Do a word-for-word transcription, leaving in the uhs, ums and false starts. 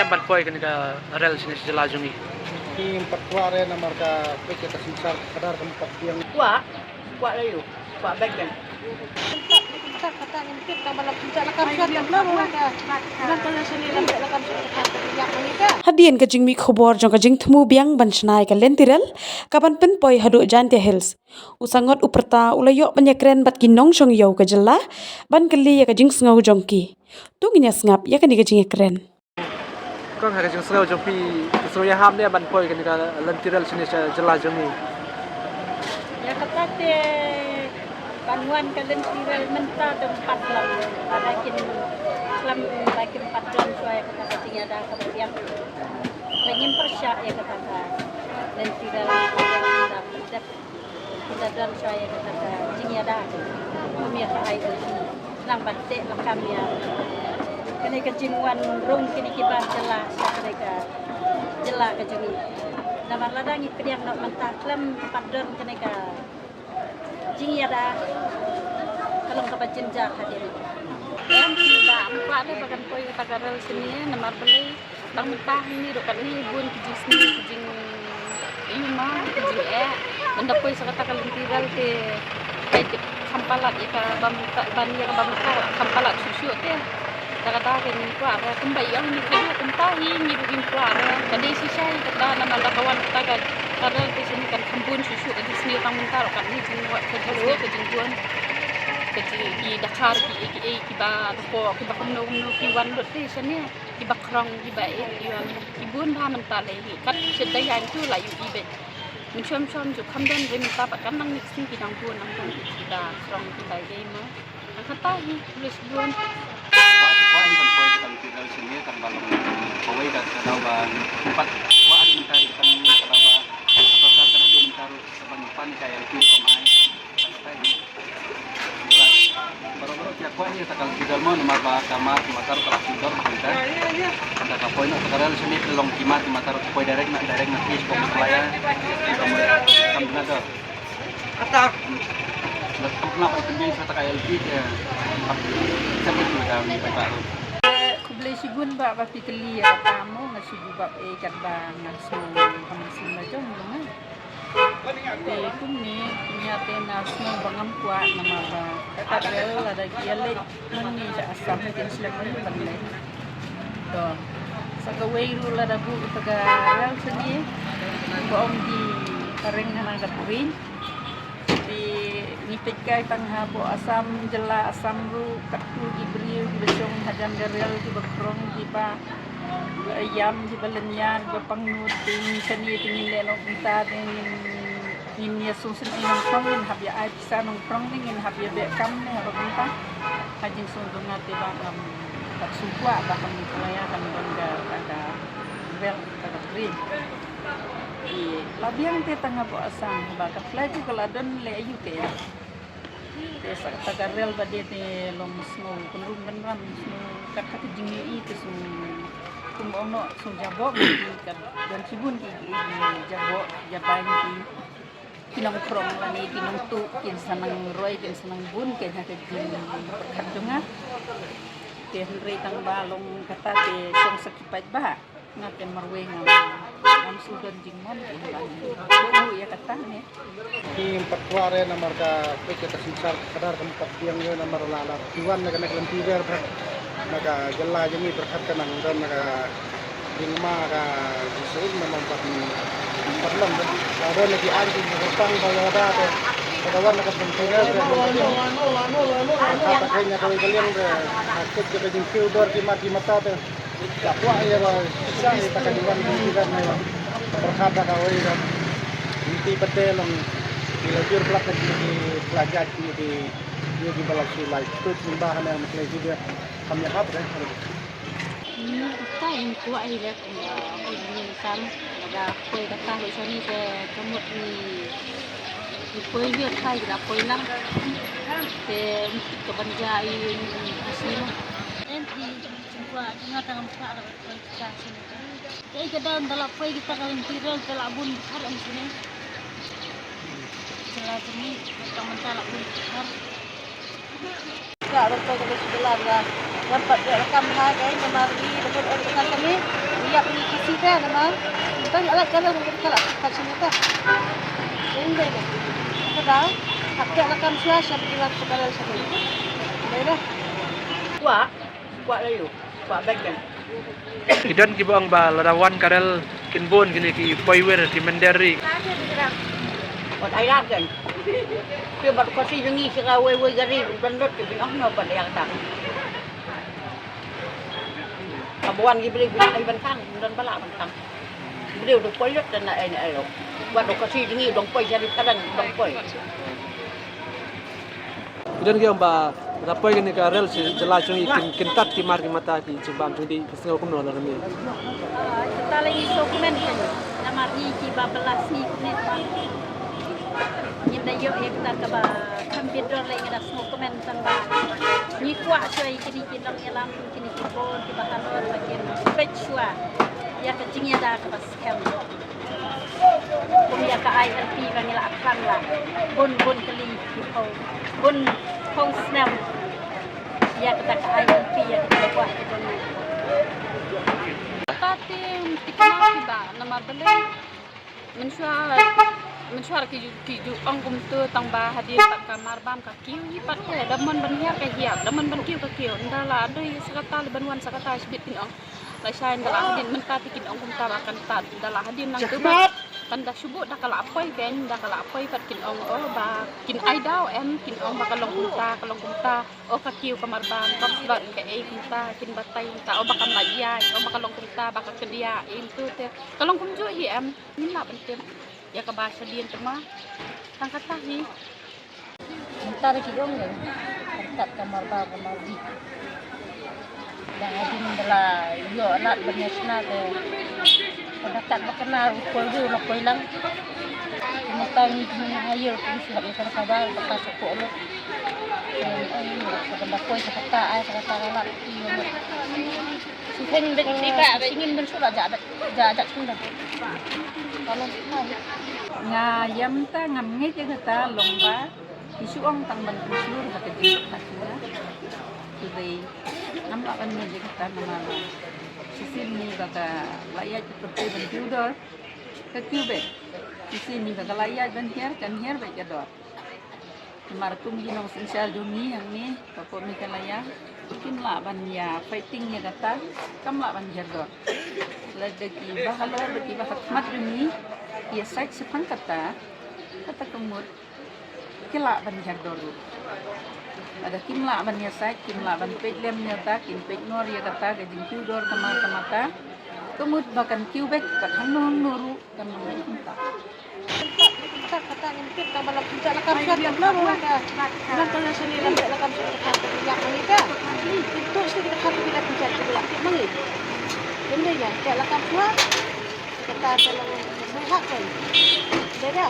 Ban poi kane ka rel shane sha jylla jong ngi. Ki ym pat kwah re namar ka peit ka synshar ka dar kam pat biang. Kwah, kwah la ïoh, kwah bad kan. Hadien ka jingmih khubor jong ka jingthmu biang ban shna ïa ka lynti rel kaban pynpoi haduh Jaintia Hills, u Sangot u pyrta u la ïoh ban ïakren bad ki nongshong ïew ka jylla ban kylli ïa ka jingsngew jong ki. To ngin ïa sngap ïa kane ka jingïakren. Kong, ha ka jingsngew jong phi, ka sngew ïahap ne ban poi kane ka lynti rel shane sha jylla jong ngi? Ïa kata te ban wan ka lynti rel mynta dang pat lem. Lada kin khlem, lada kin pat don shuwa ïa kata ka jingïada kaba biang, lada ngim pyrshah ïa kata ka lynti rel da pyndet. Kita don shuwa ïa kata ka jingïada kum ïa ka I L P. Nang ban teh lakam ïa kane ka jingwan rung kine ki bar jylla sha kane ka jylla ka jong ngi. Namar lada ngi pdiang noh mynta khlem pat don kane ka jingïada, ka long kaba jynjar hadien. Em, phi ba, ym kwah re ba kan poi kata ka rel shane namar balei? Tang mynta hangne ruh kat hangne bun ki jingsniew, ki jing, ïa ma, ki jingeh. Ban da poi sha kata ka lynti rel te, kai tip kham palat ïa ka bam ta, ban ïa ka bam ta kham palat shuh shuh te. Da kata ka ngin kwah ba kumba ïa ngi ka kumta hi ngi ruh ngin kwah ba ka dei shisha ïa kata namar da ka wan kata ka, ka rel te shane kan kham bun shuh shuh ka jingsniew tang mynta ruh kat hangne jingwad ka jingsniew ka jingbun. Ka jing ki dakhar ki ei ki ei kiba da ko kiba kumno kumno ki wan lut te shane. Kiba krong, kiba eh, kiba, ki bun bha mynta lei hi. Kat shet da ïaid tu la ïohi beit. Mynshwa mynshwa mynshwa kham don re mynta pat kan nang mixing ki nang bun, nang bun kiba krong, kiba eh mo. Nang kata hi, plus bun. Kwah, kwah hi ban poi ka lynti rel shane tang ba long kawei ka daw ba pat kwah hi mynta hi tang ka daw ba ka sorkar ka daw mynta ruh ban pan ka ïa ki kamai. Tang kata hi. Baroh baroh ki kwah ïa kata ka lynti rel mo namar ba ka mar ki matar ka la ki dor ba kata. Kata ka poi na kata ka rel shane ka long ki mar ki matar ka poi direct na direct na pis ko Meghalaya. Kam na dor. Kata. Lat kam na poi pynbeit kata ka L P te. Kap. Sampai tu dah ni kata. Khublei shibun ba ba phi kylli ïa kata mo nga shu jubab eh katba nga sngew ha mynsiem la jong mo nga. Te kumne, kumne te nga sngew ba ngam kwah namar ba ka rel lada ki ïaleit nangne sha Assam kin slem nangne ban leit. To, sa kawei ruh lada buh ïa ka rel shane ba ong ki phareng hana ka train. Te ngi peit kai tang hapoh Assam, jylla Assam ruh katto ki briew kiba shong hajan ka rel kiba krong kiba ïam kiba lynñiar kiba pangnud, te ngi shane te ngin leh noh kumta te ngin, ngin ïa sngewsynei nongkrong, ngin hap ïa ai pisa nongkrong ne ngin hap ïa beh kam ne haba kumta. Ha jingsngew jong nga te ba ngam pat sngewkwah ba ha Meghalaya kan don ka, ka, ka rel, ka, ka train. Te la biang te tang hapoh Assam ba ka flight ruh ka la don leh aïu te. Te sa kata ka rel ba dei te long sngew kynrum kynram, sngew kat ha ka jingïohi te sngew kum ong noh sngew jaboh ki, ka don shibun ki, ki jaboh jabai ki, ki nongkrong lane ki nongtuh kin sa nang roi kin sa nang bun kein ha ka jingpyrkhat jong nga. Te hynrei tang ba long kata te shong sa ki paidbah. Nga te marwei ngam, ngam shu don jingmon te ba u ïa kata ne. Ki ym pat kwah re namar ka peit ka synshar ka dar kam pat biang ïa namar la la ki wan na ka nek lynti wer bha. Na ka jylla jong ngi pyrkhat ka nang don na ka jingma ka jingsuin namar pat ym pat long bha. La don na ki ar ki jingpyrtang ba la da te. Ka wan na ka lynti wer bha. Ka ta kenya ka wei ka liang bha. Ka kut ka jingkiew dor ki mat ki mata te. La kwah ïa ba shisha ïa kata ka jingwan jingwan ne ba pyrkhat da kawei da. Ngi ti pat te long ngi la jur pla ka jingwan jingwan jait ngi ti ngi ti ba la shu lai tut ngi ba hana ngi klei ti de kam ïa hap de. Ngi ta ïa kwah ïa le kum ba ngi tam da poi kata ho shani te ka mut ngi poi ïa ka ïa poi lang te ka ban ja ïa ngi. Em ti Sngewbha, nga tang ym kwah da ka poi kita sini. Te ka daw nda la poi kita ka lynti rel te la bun bha em sini. Jylla jong ngi, tang mynta la bun bha. Ka rel poi ka lynti rel la. Wan pat da kam ha ka namar ngi da bun em kita sini. Ïa phi ki sita namar tang ala ka rel ka la ka sini ta. Eng dei ne. Ka da hak ka la kam sua sha ki la ka rel sha ni. Dei da. Kwah, kwah la yu, kwah beken. Ki don kiba ong ba lada wan ka rel kin bun kine ki poiwer ki mynder ri. Wat ai lad ken. Ki bat ko si jong ngi sha kawei wei ka ri, ban dot ki bin ong no ban ïa ka tang. Ka buan ki briew ki ai ban khang, don ba lah ban khang. Briew dang poi lut dan na ai na ai lo. Wat dang ka si jong ngi dang poi jari kadang dang poi. Ki don ki ong ba da poi kane ka rel sha jylla jong ngi kin, kin tat ki mar ki mata ki jingbam jong ngi, ki sngew kumno la rami. Kata la ngi sngewkmen kan. Namar ngi kiba bylla sngi kumne ba ngin da ïoh ïa kata kaba kham bit dor lei, ngi da sngewkmen tang ba ngi kwah shuwa ïa kine ki nongïalam, kine ki bor kiba halor ba kin peit shuwa ïa ka jingïada kaba skhem. Kum ïa ka I L P ba ngi la kren la bun bun tylli ki phew, bun phew snem ïa kata ka I L P, ïa kata ka kwah ka jong ngi. Kata te thikna kiba namar balei mynshuwa, mynshuwa ki ju, ki ju ong kumta tang ba hadien pat ka mar bam ka kiew hi pat ka, da mon ban hiar ka hiar, da mon ban kiew ka kiew. Nda la dei sa kata, lei ban wan sa kata shibit kin ong. Lashai nda la hadien mynta te kin ong kumta ba kan tat, nda la hadien nangta ba kan da shu buh, da ka la poi ken, da ka la poi pat kin ong, oh, ba kin ai daw em, kin ong ba ka long kumta, ka long kumta. Oh, ka kiew ka mar bam, ka slot ka ei kumta, kin batai kumta, oh, ba kam la ïaid, oh, ba ka long kumta, ba ka kdiah, ei kumta te. Ka long kumjuh hi em, ngim lah ban tip ïa kaba shadien te ma. Tang kata hi. Mynta da ki ong ïa ka tat ka mar ba ka mar bi. Da hadien da la ïoh lad ban ïa shna te. Ka da tat ba ka na u poi ru la poi lang. Mynta ngi ngi ha ïoh ki shu hap ïa ka ba ka ta sa ko lo. Ong ong ka ban da poi sa ka ta ai sa ka ta ka lad ki ïoh. Shu heng bek shu ngin ban shu la ja bek. Ja, ja, sngewbha. Nga ïam ta ngam ngeit ïa kata long ba ki shu ong tang ban pynshlur ha ka jingpyrkhat jong nga. Hynrei ngam lah ban ngeit ïa kata namar shisien ngi ba ka la ïaid ka pyrthei ban kiew dor, ka kiew beit. Shisien ngi ba ka la ïaid ban hiar, kan hiar beit ka dor. Namar kum ki nongsynshar jong ngi hangne, ka pok Meghalaya, kim lah ban ïa fighting ïa kata, kam lah ban hiar dor. Lada ki ba halor, ki ba ha khmat jong ngi, ki ïa sait shaphang kata, kata ka mut, ki lah ban hiar dor ruh. Lada kim lah ban ïa sait, kim lah ban peit lem ïa kata, kim peit nor ïa kata, ka jingkiew dor ka mar ka mata, ka mut ba kan kiew beit, kat hangno hangno ruh, kan nang beit kumta. Kata, kata ngin tip tang ba la pynjah la kam shuwa tang ba ka. Ngan tang sha ni la pynjah la kam shuwa tang ba ka ïa ka ni ka. Itu sini kita kata kita pynjah kita la tip mangi. Kene ya, pynjah la kam shuwa. Kata tang la ngai hak kan. Dei da.